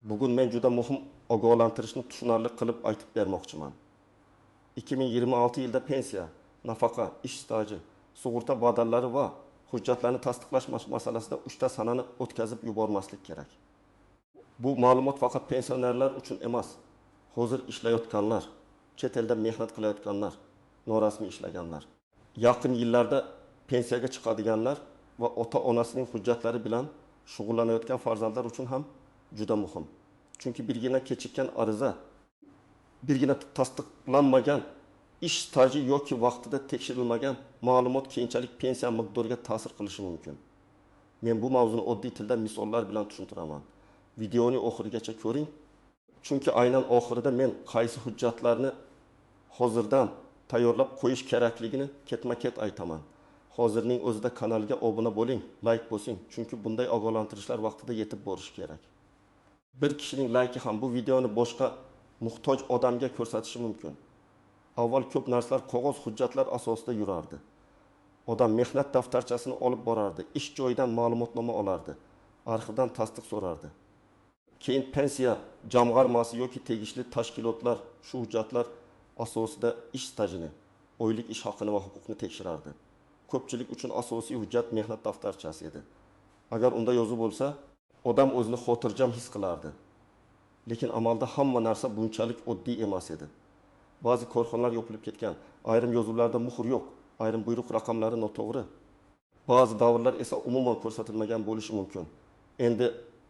Bugun men juda muhim ogohlantirishni tushunarli qilib aytib bermoqchiman. 2026 yilda pensiya, nafaqa, ish staji, sug'urta badallari va hujjatlarni tasdiqlash masalasida uchta sanani o'tkazib yubormaslik kerak. Bu ma'lumot faqat pensionerlar uchun emas. Hozir ishlayotganlar, chet elda mehnat qilayotganlar, norasmiy ishlaganlar, yaqin yillarda pensiyaga chiqadiganlar va ota onasining hujjatlari bilan shug'ullanayotgan farzandlar uchun ham juda muhim. Chunki birgina kechikkan ariza, birgina tasdiqlanmagan ish staji yoki vaqtida tekshirilmagan ma'lumot keyinchalik pensiya miqdoriga ta'sir qilishi mumkin. Men bu mavzuni oddiy tilda, misollar bilan tushuntiraman. Videoni oxirigacha ko'ring, chunki aynan oxirida men qaysi hujjatlarni hozirdan tayyorlab qo'yish kerakligini ketma ket aytaman. Hozirning o'zida kanalga obuna bo'ling, layk bosing, chunki bunday ogohlantirishlar vaqtida yetib borishi kerak. Bir kishining layki ham bu videoni boshqa muhtoj odamga ko'rsatishi mumkin. Avval ko'p narsalar qog'oz hujjatlar asosida yurardi. Odam mehnat daftarchasini olib borardi, ish joyidan ma'lumotnoma olardi, arxivdan tasdiq so'rardi. Keyin pensiya jamg'armasi yoki tegishli tashkilotlar shu hujjatlar asosida ish stajini, oylik ish haqini va huquqni tekshirardi. Ko'pchilik uchun asosiy hujjat mehnat daftarchasi edi. Agar unda yozuv bo'lsa, odam o'zini xotirjam his qilardi. Lekin amalda hamma narsa bunchalik oddiy emas edi. Ba'zi korxonalar yopilib ketgan, ayrim yozuvlarda muhr yo'q, ayrim buyruq raqamlari noto'g'ri, ba'zi davrlar esa umuman ko'rsatilmagan bo'lishi mumkin. Endi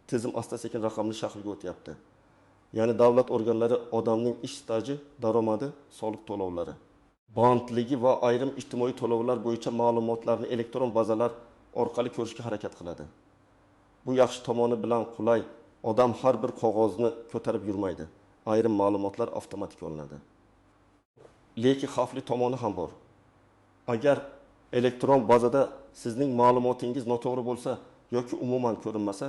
tizim asta sekin raqamli shaklga o'tyapti. Ya'ni davlat organlari odamning ish staji, daromadi, soliq to'lovlari, bandligi va ayrim ijtimoiy to'lovlar bo'yicha ma'lumotlarni elektron bazalar orqali ko'rishga harakat qiladi. Bu yaxshi tomoni bilan qulay: odam har bir qog'ozni ko'tarib yurmaydi, ayrim ma'lumotlar avtomatik olinadi. Lekin xavfli tomoni ham bor. Agar elektron bazada sizning ma'lumotingiz noto'g'ri bo'lsa yoki umuman ko'rinmasa,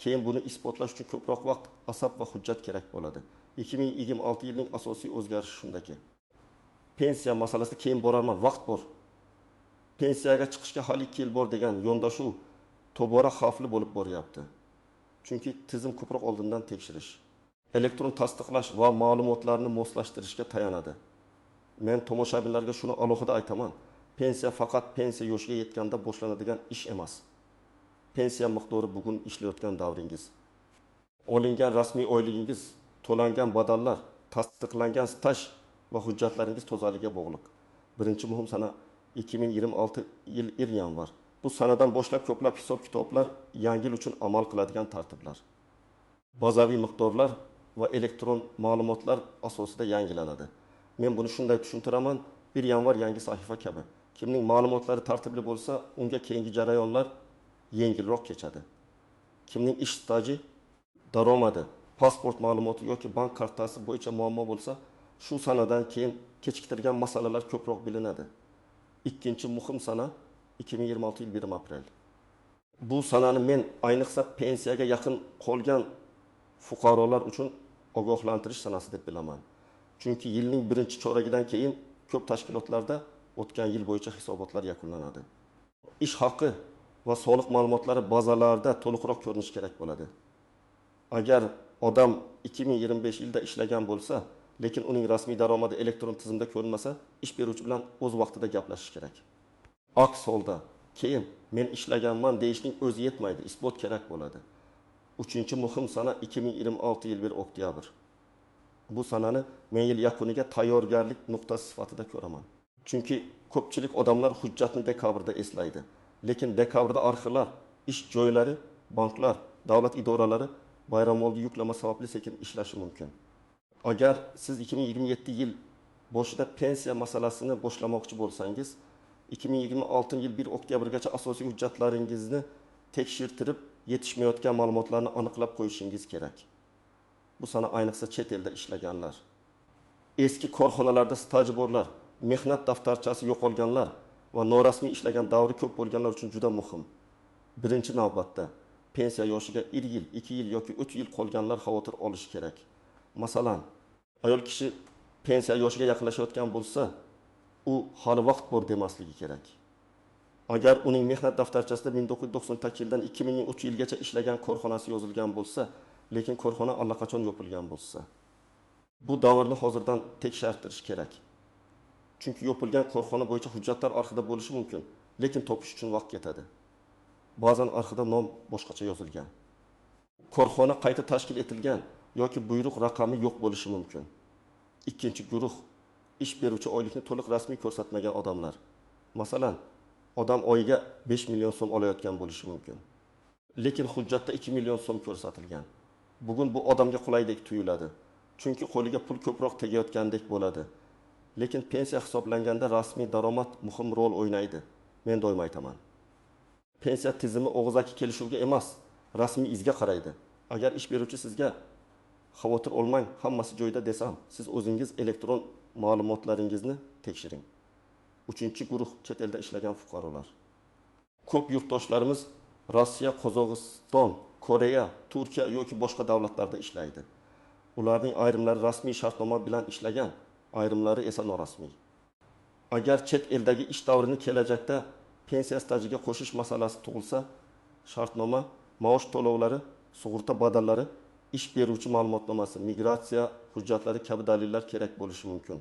keyin buni isbotlash uchun ko'proq vaqt, asab va hujjat kerak bo'ladi. 2026 yilning asosiy o'zgarishi shundaki, pensiya masalasida keyin borarman, vaqt bor, pensiyaga chiqishga hali 2 yil bor degan yondashuv tobora xavfli bo'lib boryapti. Chunki tizim ko'proq oldindan tekshirish, elektron tasdiqlash va ma'lumotlarni moslashtirishga tayanadi. Men tomoshabinlarga shuni alohida aytaman: pensiya faqat pensiya yoshiga yetganda boshlanadigan ish emas. Pensiya miqdori bugun ishlayotgan davringiz, olingan rasmiy oyligingiz, to'langan badallar, tasdiqlangan staj va hujjatlaringiz tozaligiga bog'liq. Birinchi muhim sana 2026 yil 1 yanvar. Bu sanadan boshlab ko'plab hisob kitoblar, yangi yil uchun amal qiladigan tartiblar bazaviy miqdorlar va elektron ma'lumotlar asosida yangilanadi. Men buni shunday tushuntiraman: 1 yanvar yangi sahifa kabi. Kimning ma'lumotlari tartibli bo'lsa, unga keyingi jarayonlar yengilroq kechadi. Kimning ish staji, daromadi, pasport ma'lumoti yoki bank kartasi bo'yicha muammo bo'lsa, shu sanadan keyin kechiktirgan masalalar ko'proq bilinadi. Ikkinchi muhim sana 2026 yil 1 aprel. Bu sanani men ayniqsa pensiyaga yaqin qolgan fuqarolar uchun ogohlantirish sanasi deb bilaman. Chunki yilning birinchi choragidan keyin ko'p tashkilotlarda o'tgan yil bo'yicha hisobotlar yakunlanadi. Ish haqi va soliq ma'lumotlari bazalarda to'liqroq ko'rinishi kerak bo'ladi. Agar odam 2025 yilda ishlagan bo'lsa, lekin uning rasmiy daromadi elektron tizimda ko'rinmasa, ish beruvchi bilan o'z vaqtida gaplashish kerak. Aks holda keyin "men ishlaganman" deyishning o'zi yetmaydi, isbot kerak bo'ladi. Uchinchi muhim sana 2026 yil 1 oktyabr. Bu sanani men yil yakuniga tayyorgarlik nuqtasi sifatida ko'raman. Chunki ko'pchilik odamlar hujjatni dekabrda eslaydi. Lekin dekabrda arxivlar, ish joylari, banklar, davlat idoralari bayramoldi yuklama sababli sekin ishlashi mumkin. Agar siz 2027 yil boshida pensiya masalasini boshlamoqchi bo'lsangiz, 2026 yil 1 oktyabrgacha asosiy hujjatlaringizni tekshirtirib, yetishmayotgan ma'lumotlarni aniqlab qo'yishingiz kerak. Bu sana ayniqsa chet elda ishlaganlar, eski korxonalarda staji borlar, mehnat daftarchasi yo'qolganlar va norasmiy ishlagan davri ko'p bo'lganlar uchun juda muhim. Birinchi navbatda pensiya yoshiga 1 yil, 2 yil yoki 3 yil qolganlar xavotir olishi kerak. Masalan, ayol kishi pensiya yoshiga yaqinlashayotgan bo'lsa, u "hali vaqt bor" demasligi kerak. Agar uning mehnat daftarchasida 1998 yildan 2003 yilgacha ishlagan korxonasi yozilgan bo'lsa, lekin korxona allaqachon yopilgan bo'lsa. Bu davrni hozirdan tekshirtirish kerak. Chunki yopilgan korxona bo'yicha hujjatlar arxivda bo'lishi mumkin, lekin topish uchun vaqt ketadi. Ba'zan arxivda nom boshqacha yozilgan. Korxona qayta tashkil etilgan yoki buyruq raqami yo'q bo'lishi mumkin. Ikkinchi guruh ish beruvchi oylikni to'liq rasmiy ko'rsatmagan odamlar. Masalan, odam oyiga 5 million so'm olayotgan bo'lishi mumkin. Lekin hujjatda 2 million so'm ko'rsatilgan. Bugun bu odamga qulaydek tuyuladi. Chunki qo'liga pul ko'proq tegayotgandek bo'ladi. Lekin pensiya hisoblanganda rasmiy daromad muhim rol o'ynaydi. Men doim aytaman. Pensiya tizimi og'zaki kelishuvga emas, rasmiy izga qaraydi. Agar ish beruvchi sizga xavotir olmang, hammasi joyida desam, siz o'zingiz elektron ma'lumotlaringizni tekshiring. Uchinchi guruh chet elda ishlagan fuqarolar. Ko'p yurtdoshlarimiz Rossiya, Qozog'iston, Koreya, Turkiya yoki boshqa davlatlarda ishlaydi. Ularning ayrimlari rasmiy shartnoma bilan ishlagan, ayrimlari esa norasmiy. Agar chet eldagi ish davrini kelajakda pensiya stajiga qo'shish masalasi tug'ilsa, shartnoma, maosh to'lovlari, sug'urta badallari, ish beruvchi ma'lumotnomasi, migratsiya hujjatlari kabi dalillar kerak bo'lishi mumkin.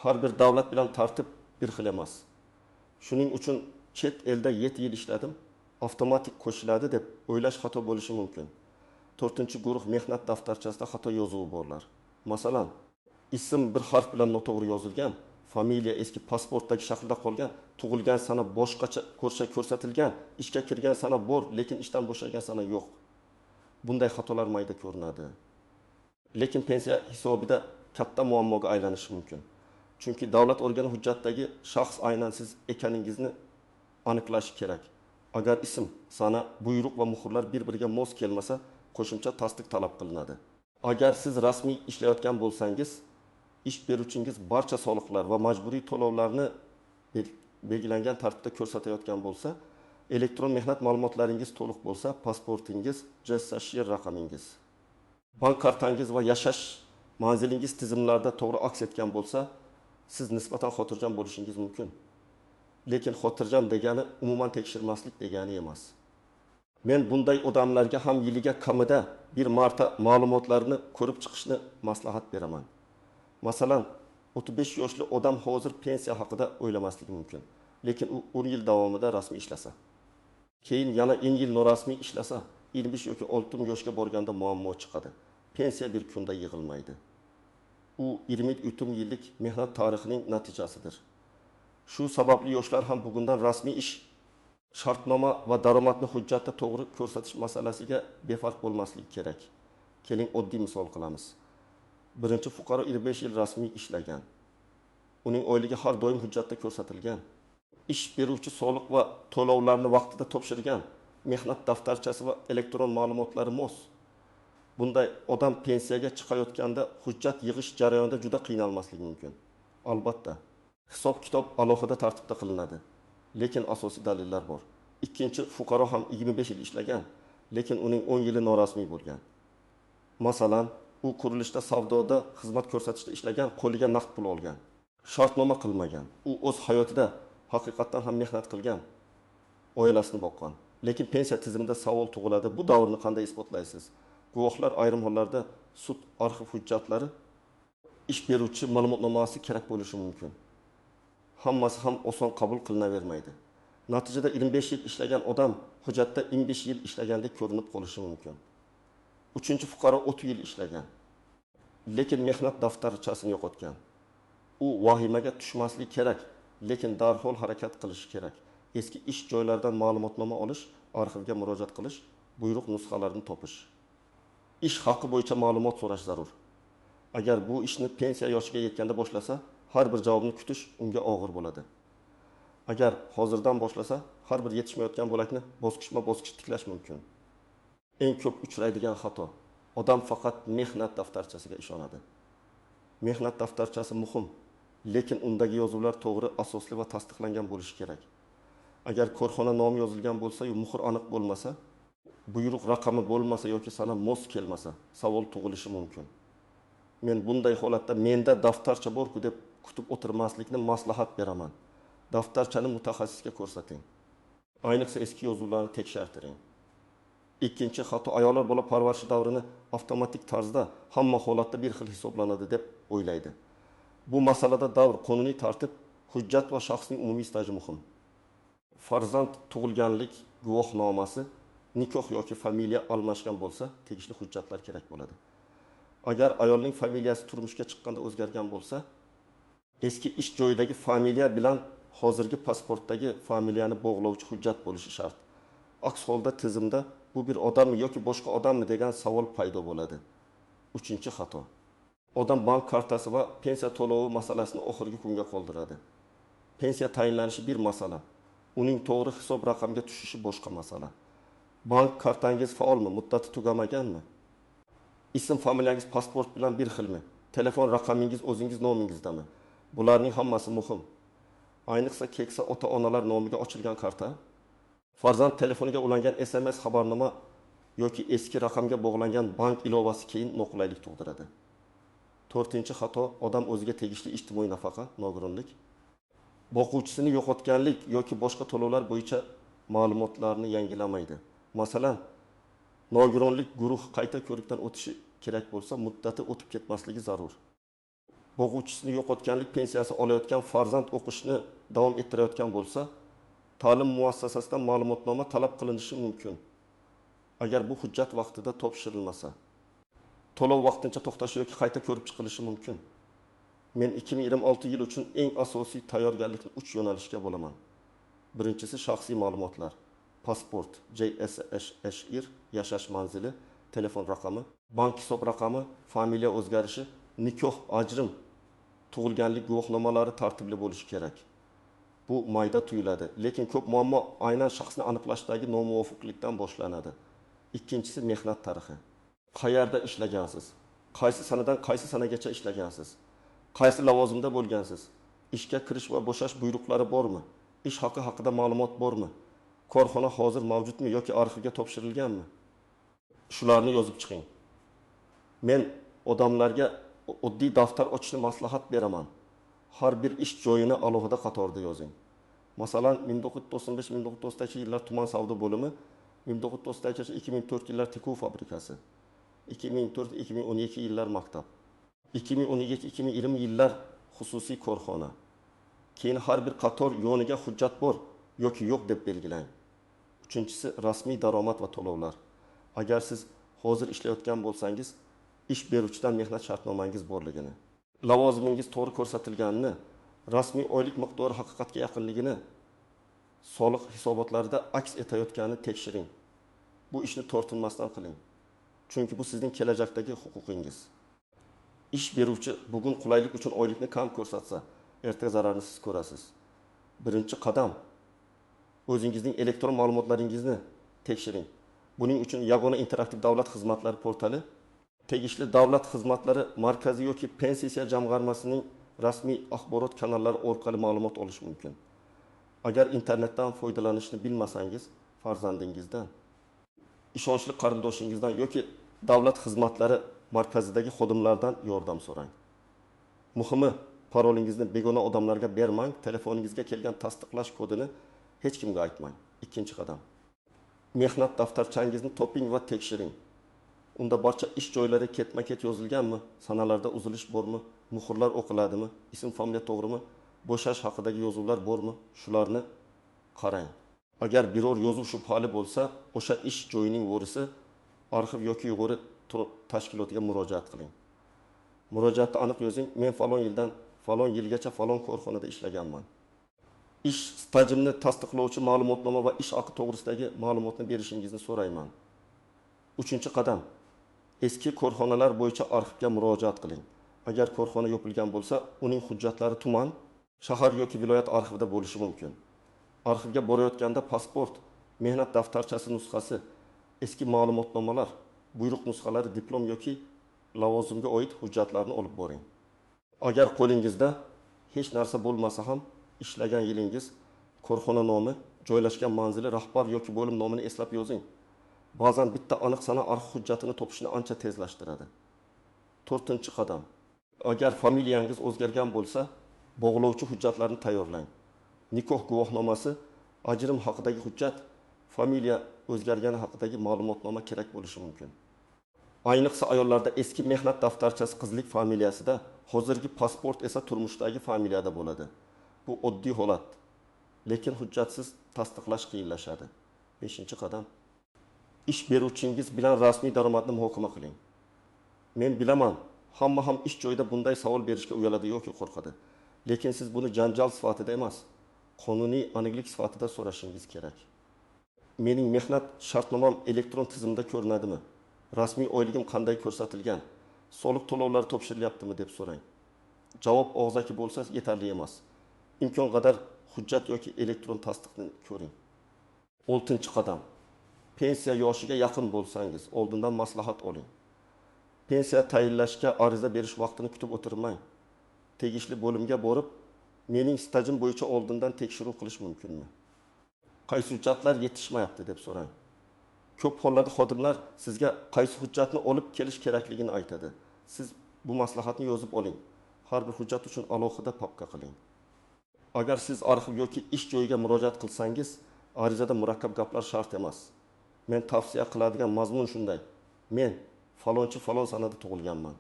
Har bir davlat bilan tartib bir xil emas. Shuning uchun chet elda 7 yil ishladim, avtomatik qo'shiladi deb o'ylash xato bo'lishi mumkin. To'rtinchi guruh mehnat daftarchasida xato yozuvi borlar. Masalan, ism bir harf bilan noto'g'ri yozilgan, familiya eski pasportdagi shaklda qolgan, tug'ilgan sana boshqacha ko'rsatilgan, ishga kirgan sana bor, lekin ishdan bo'shagan sana yo'q. Bunday xatolar mayda ko'rinadi. Lekin pensiya hisobida katta muammoga aylanishi mumkin. Chunki davlat organi hujjatdagi shaxs aynan siz ekaningizni aniqlashi kerak. Agar ism, sana, buyruq va muhrlar bir-biriga mos kelmasa, qo'shimcha tasdiq talab qilinadi. Agar siz rasmiy ishlayotgan bo'lsangiz, ish beruvchingiz barcha soliqlar va majburiy to'lovlarni belgilangan tartibda ko'rsatayotgan bo'lsa, elektron mehnat ma'lumotlaringiz to'liq bo'lsa, pasportingiz, JSSR raqamingiz, bank kartangiz va yashash manzilingiz tizimlarda to'g'ri aks etgan bo'lsa, siz nisbatan xotirjam bo'lishingiz mumkin. Lekin xotirjam degani umuman tekshirmaslik degani emas. Men bunday odamlarga ham yiliga kamida bir marta ma'lumotlarni ko'rib chiqishni maslahat beraman. Masalan, 35 yoshli odam hozir pensiya haqida o'ylamasligi mumkin, lekin u 10 yil davomida rasmiy ishlasa, keyin yana 10 yil norasmiy ishlasa, 25 yoki 60 yoshga borganda muammo chiqadi. Pensiya bir kunda yig'ilmaydi. U 23 yillik mehnat tarixining natijasidir. Shu sababli yoshlar ham bugundan rasmiy ish, shartnoma va daromadni hujjatda to'g'ri ko'rsatish masalasiga befarq bo'lmasligi kerak. Keling, oddiy misol qilamiz. Birinchi fuqaro 25 yil rasmiy ishlagan. Uning oyligi har doim hujjatda ko'rsatilgan. Ish beruvchi soliq va to'lovlarni vaqtida topshirgan. Mehnat daftarchasi va elektron ma'lumotlari mos. Bunday odam pensiyaga chiqayotganda hujjat yig'ish jarayonida juda qiynalmasligi mumkin. Albatta, hisob-kitob alohida tartibda qilinadi, lekin asosiy dalillar bor. Ikkinchi fuqaro ham 25 yil ishlagan, lekin uning 10 yili norasmiy bo'lgan. Masalan, u qurilishda, savdoda, xizmat ko'rsatishda ishlagan, qo'liga naqd pul olgan, shartnoma qilmagan. U o'z hayotida haqiqatdan ham mehnat qilgan, oilasini boqqan. Lekin pensiya tizimida savol tug'iladi. Bu davrni qanday isbotlaysiz? Guvohlar ayrim hollarda sud arxiv hujjatlari, ish beruvchi ma'lumotnomasi kerak bo'lishi mumkin. Hammasi ham oson qabul qilinavermaydi. Natijada 25 yil ishlagan odam hujjatda 25 yil ishlagandek ko'rinib qolishi mumkin. Uchinchi fuqaro 30 yil ishlagan, lekin mehnat daftarchasini yo'qotgan. U vahimaga tushmasligi kerak, lekin darhol harakat qilishi kerak. Eski ish joylaridan ma'lumotnoma olish, arxivga murojaat qilish, buyruq nusxalarini topish. Ish haqi bo'yicha ma'lumot so'rash zarur. Agar bu ishni pensiya yoshiga yetganda boshlasa, har bir javobni kutish unga og'ir bo'ladi. Agar hozirdan boshlasa, har bir yetishmayotgan bo'lakni bosqichma-bosqich tiklash mumkin. Eng ko'p uchraydigan xato: odam faqat mehnat daftarchasiga ishonadi. Mehnat daftarchasi muhim, lekin undagi yozuvlar to'g'ri, asosli va tasdiqlangan bo'lishi kerak. Agar korxona nomi yozilgan bo'lsa-yu muhr aniq bo'lmasa, buyruq raqami bo'lmasa yoki sana mos kelmasa, savol tug'ilishi mumkin. Men bunday holatda menda daftarcha bor-ku deb kutib o'tirmaslikni maslahat beraman. Daftarchani mutaxassisga ko'rsating. Ayniqsa eski yozuvlarni tekshirtiring. Ikkinchi xato: ayollar bola parvarishi davrini avtomatik tarzda hamma holatda bir xil hisoblanadi deb o'ylaydi. Bu masalada davr, qonuniy tartib, hujjat va shaxsning umumiy staji muhim. Farzand tug'ilganlik guvohnomasi, nikoh yoki familiya almashgan bo'lsa, tegishli hujjatlar kerak bo'ladi. Agar ayolning familiyasi turmushga chiqqanda o'zgargan bo'lsa, eski ish joyidagi familiya bilan hozirgi pasportdagi familiyani bog'lovchi hujjat bo'lishi shart. Aks holda tizimda bu bir odammi yoki boshqa odammi degan savol paydo bo'ladi. Uchinchi xato: odam bank kartasi va pensiya to'lovi masalasini oxirgi kunga qoldiradi. Pensiya tayinlanishi bir masala, uning to'g'ri hisob raqamga tushishi boshqa masala. Bank kartangiz faolmi, muddati tugamaganmi? Ism familiyangiz pasport bilan bir xilmi? Telefon raqamingiz o'zingiz nomingizdami? Bularning hammasi muhim. Ayniqsa keksa ota-onalar nomiga ochilgan karta, farzand telefoniga ulangan SMS xabarnoma yoki eski raqamga bog'langan bank ilovasi keyin noqulaylik tug'diradi. To'rtinchi xato: odam o'ziga tegishli ijtimoiy nafaqa, nogironlik, boquvchisini yo'qotganlik yoki boshqa to'lovlar bo'yicha ma'lumotlarni yangilamaydi. Masalan, nogironlik guruhi qayta ko'rikdan o'tishi kerak bo'lsa, muddati o'tib ketmasligi zarur. Boquvchisini yo'qotganlik pensiyasi olayotgan farzand o'qishni davom ettirayotgan bo'lsa, ta'lim muassasasidan ma'lumotnoma talab qilinishi mumkin. Agar bu hujjat vaqtida topshirilmasa, to'lov vaqtincha to'xtashi yoki qayta ko'rib chiqilishi mumkin. Men 2026 yil uchun eng asosiy tayyorgarlikni 3 yo'nalishga bo'laman. Birinchisi shaxsiy ma'lumotlar: pasport, JSHSHIR, yashash manzili, telefon raqami, bank hisob raqami, familiya o'zgarishi, nikoh, ajrim, tug'ilganlik guvohnomalari tartibli bo'lishi kerak. Bu mayda tuyuladi, lekin ko'p muammo aynan shaxsni aniqlashdagi nomuvofiqlikdan boshlanadi. Ikkinchisi mehnat tarixi. Qayerda ishlagansiz? Qaysi sanadan qaysi sanagacha ishlagansiz? Qaysi lavozimda bo'lgansiz? Ishga kirish va bo'shash buyruqlari bormi? Ish haqi haqida ma'lumot bormi? Korxona hozir mavjudmi yoki arxivga topshirilganmi? Shularni yozib chiqing. Men odamlarga oddiy daftar ochishni maslahat beraman. Har bir ish joyini alohida qatorda yozing. Masalan, 1995-1992 yillar tuman savdo bo'limi, 1992-2004 yillar tikuv fabrikasi, 2004-2012 yillar maktab, 2012-2020 yillar xususiy korxona. Keyin har bir qator yoniga hujjat bor yoki yo'q deb belgilang. Uchinchisi rasmiy daromad va to'lovlar. Agar siz hozir ishlayotgan bo'lsangiz, ish beruvchidan mehnat shartnomangiz borligini, lavozimingiz to'g'ri ko'rsatilganini, rasmiy oylik miqdori haqiqatga yaqinligini, soliq hisobotlarida aks etayotganini tekshiring. Bu ishni tortinmasdan qiling. Chunki bu sizning kelajakdagi huquqingiz. Ish beruvchi bugun qulaylik uchun oylikni kam ko'rsatsa, ertaga zararni siz ko'rasiz. Birinchi qadam: o'zingizning elektron ma'lumotlaringizni tekshiring. Buning uchun yagona interaktiv davlat xizmatlari portali, tegishli davlat xizmatlari markazi yoki pensiya jamg'armasining rasmiy axborot kanallari orqali ma'lumot olish mumkin. Agar internetdan foydalanishni bilmasangiz, farzandingizdan, ishonchli qarindoshingizdan yoki davlat xizmatlari markazidagi xodimlardan yordam so'rang. Muhimi, parolingizni begona odamlarga bermang, telefoningizga kelgan tasdiqlash kodini hech kimga aytmang. Ikkinchi qadam: mehnat daftarchangizni toping va tekshiring. Unda barcha ish joylari ketma-ket yozilganmi, sanalarda uzilish bormi, muhrlar o'qiladimi, ism familiya to'g'rimi, bo'shash haqidagi yozuvlar bormi, shularni qarang. Agar biror yozuv shubhali bo'lsa, o'sha ish joyining vorisi, arxiv yoki yuqori tashkilotiga murojaat qiling. Murojaatda aniq yozing: men falon yildan falon yilgacha falon korxonada ishlaganman. Ish stajimni tasdiqlovchi ma'lumotnoma va ish haqi to'g'risidagi ma'lumotni berishingizni so'rayman. Uchinchi qadam: eski korxonalar bo'yicha arxivga murojaat qiling. Agar korxona yopilgan bo'lsa, uning hujjatlari tuman, shahar yoki viloyat arxivida bo'lishi mumkin. Arxivga borayotganda pasport, mehnat daftarchasi nusxasi, eski ma'lumotnomalar, buyruq nusxalari, diplom yoki lavozimga oid hujjatlarni olib boring. Agar qo'lingizda hech narsa bo'lmasa ham, ishlagan yilingiz, korxona nomi, joylashgan manzili, rahbar yoki bo'lim nomini eslab yozing. Ba'zan bitta aniq sana arxiv hujjatini topishni ancha tezlashtiradi. To'rtinchi qadam: agar familiyangiz o'zgargan bo'lsa, bog'lovchi hujjatlarni tayyorlang. Nikoh guvohnomasi, ajrim haqidagi hujjat, Familiya o'zgargani haqidagi ma'lumotnoma kerak bo'lishi mumkin. Ayniqsa ayollarda eski mehnat daftarchasi qizlik familiyasida, hozirgi pasport esa turmushdagi familiyada bo'ladi. Bu oddiy holat, lekin hujjatsiz tasdiqlash qiyinlashadi. Beshinchi qadam. Ish beruvchingiz bilan rasmiy daromadni muhokama qiling. Men bilaman, hamma ham ish joyida bunday savol berishga uyaladi yoki qo'rqadi. Lekin siz buni janjal sifatida emas, qonuniy aniqlik sifatida so'rashingiz kerak. Mening mehnat shartnomam elektron tizimda ko'rinadimi? Rasmiy oyligim qanday ko'rsatilgan? Soliq to'lovlari topshirilyaptimi deb so'rang. Javob og'zaki bo'lsa yetarli emas. Imkon qadar hujjat yoki elektron tasdiqni ko'ring. Oltinchi qadam. Pensiya yoshiga yaqin bo'lsangiz, oldindan maslahat oling. Pensiya tayinlashga ariza berish vaqtini kutib o'tirmang. Tegishli bo'limga borib, mening stajim bo'yicha oldindan tekshiruv qilish mumkinmi? Qaysi hujjatlar yetishmayapti deb so'rang. Ko'p hollarda xodimlar sizga qaysi hujjatni olib kelish kerakligini aytadi. Siz bu maslahatni yozib oling. Har bir hujjat uchun alohida papka qiling. Agar siz arxiv yoki ish joyiga murojaat qilsangiz, arizada murakkab gaplar shart emas. Men tavsiya qiladigan mazmun shunday: men falonchi falon sanada tug'ilganman.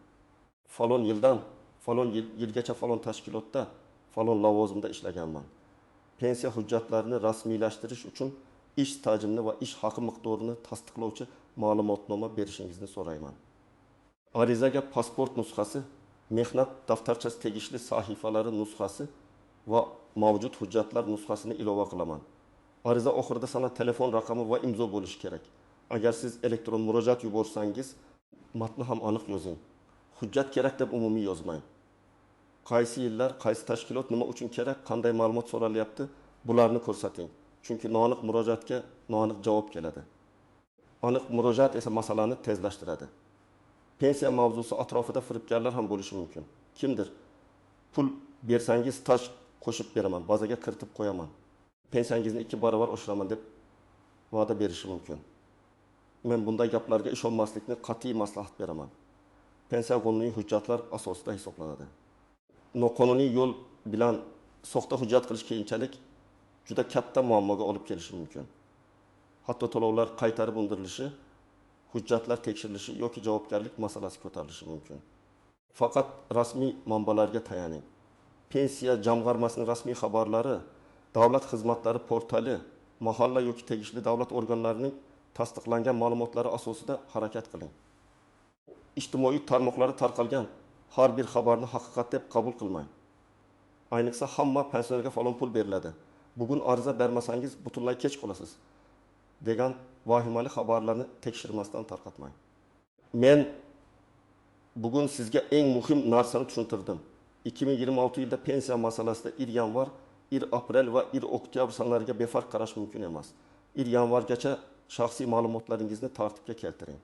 Falon yildan falon yilgacha falon tashkilotda falon lavozimda ishlaganman. Pensiya hujjatlarini rasmiylashtirish uchun ish stajimni va ish haqi miqdorini tasdiqlovchi ma'lumotnoma berishingizni so'rayman. Arizaga pasport nusxasi, mehnat daftarchasi tegishli sahifalari nusxasi va mavjud hujjatlar nusxasini ilova qilaman. Ariza oxirida sana, telefon raqami va imzo bo'lishi kerak. Agar siz elektron murojaat yuborsangiz, matni ham aniq yozing. Hujjat kerak deb umumiy yozmang. Qaysi yillar, qaysi tashkilot, nima uchun kerak, qanday ma'lumot so'ralyapti, bularni ko'rsating. Chunki noaniq murojaatga noaniq javob keladi. Aniq murojaat esa masalani tezlashtiradi. Pensiya mavzusi atrofida firibgarlar ham bo'lishi mumkin. Kimdir pul bersangiz staj qo'shib beraman, bazaga kiritib qo'yaman, pensiyangizni 2 barobar oshiraman deb va'da berishi mumkin. Men bunday gaplarga ishonmaslikni qat'iy maslahat beraman. Pensiya qonuniy hujjatlar asosida hisoblanadi. Noqonuniy yo'l bilan soxta hujjat qilish keyinchalik juda katta muammoga olib kelishi mumkin. Hatto to'lovlar qaytarib undirilishi, hujjatlar tekshirilishi yoki javobgarlik masalasi ko'tarilishi mumkin. Faqat rasmiy manbalarga tayaning. Pensiya jamg'armasining rasmiy xabarlari, davlat xizmatlari portali, mahalla yoki tegishli davlat organlarining tasdiqlangan ma'lumotlari asosida harakat qiling. Ijtimoiy tarmoqlarda tarqalgan har bir xabarni haqiqat deb qabul qilmang. Ayniqsa hamma pensionerga falon pul beriladi, bugun ariza bermasangiz butunlay kech qolasiz degan vahimali xabarlarni tekshirmasdan tarqatmang. Men bugun sizga eng muhim narsani tushuntirdim. 2026 yilda pensiya masalasida 1 yanvar, 1 aprel va 1 oktyabr sanalariga befarq qarash mumkin emas. 1 yanvargacha shaxsiy ma'lumotlaringizni tartibga keltiring.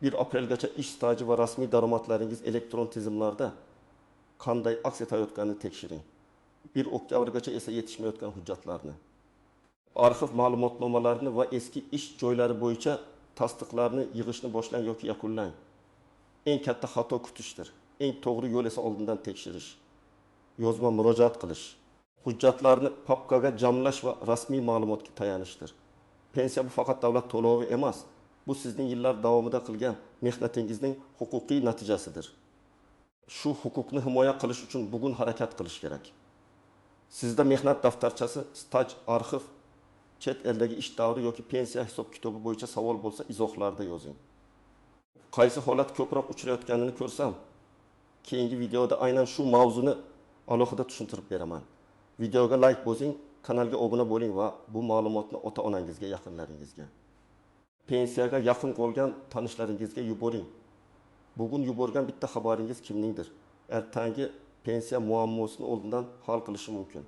1 aprelgacha ish staji va rasmiy daromadlaringiz elektron tizimlarda qanday aks etayotganini tekshiring. 1 oktyabrgacha esa yetishmayotgan hujjatlarni, arxiv ma'lumotnomalarini va eski ish joylari bo'yicha tasdiqlarni yig'ishni boshlang yoki yakunlang. Eng katta xato kutishdir. Eng to'g'ri yo'l esa oldindan tekshirish, yozma murojaat qilish, hujjatlarni papkaga jamlash va rasmiy ma'lumotga tayanishdir. Pensiya bu faqat davlat to'lovi emas, bu sizning yillar davomida qilgan mehnatingizning huquqiy natijasidir. Shu huquqni himoya qilish uchun bugun harakat qilish kerak. Sizda mehnat daftarchasi, staj, arxiv, chet eldagi ish davri yoki pensiya hisob kitobi bo'yicha savol bo'lsa izohlarda yozing. Qaysi holat ko'proq uchrayotganini ko'rsam, keyingi videoda aynan shu mavzuni alohida tushuntirib beraman. Videoga like bosing, kanalga obuna bo'ling va bu ma'lumotni ota-onangizga, yaqinlaringizga, pensiyaga yaqin qolgan tanishlaringizga yuboring. Bugun yuborgan bitta xabaringiz kimningdir ertangi pensiya muammosini oldindan hal qilishi mumkin.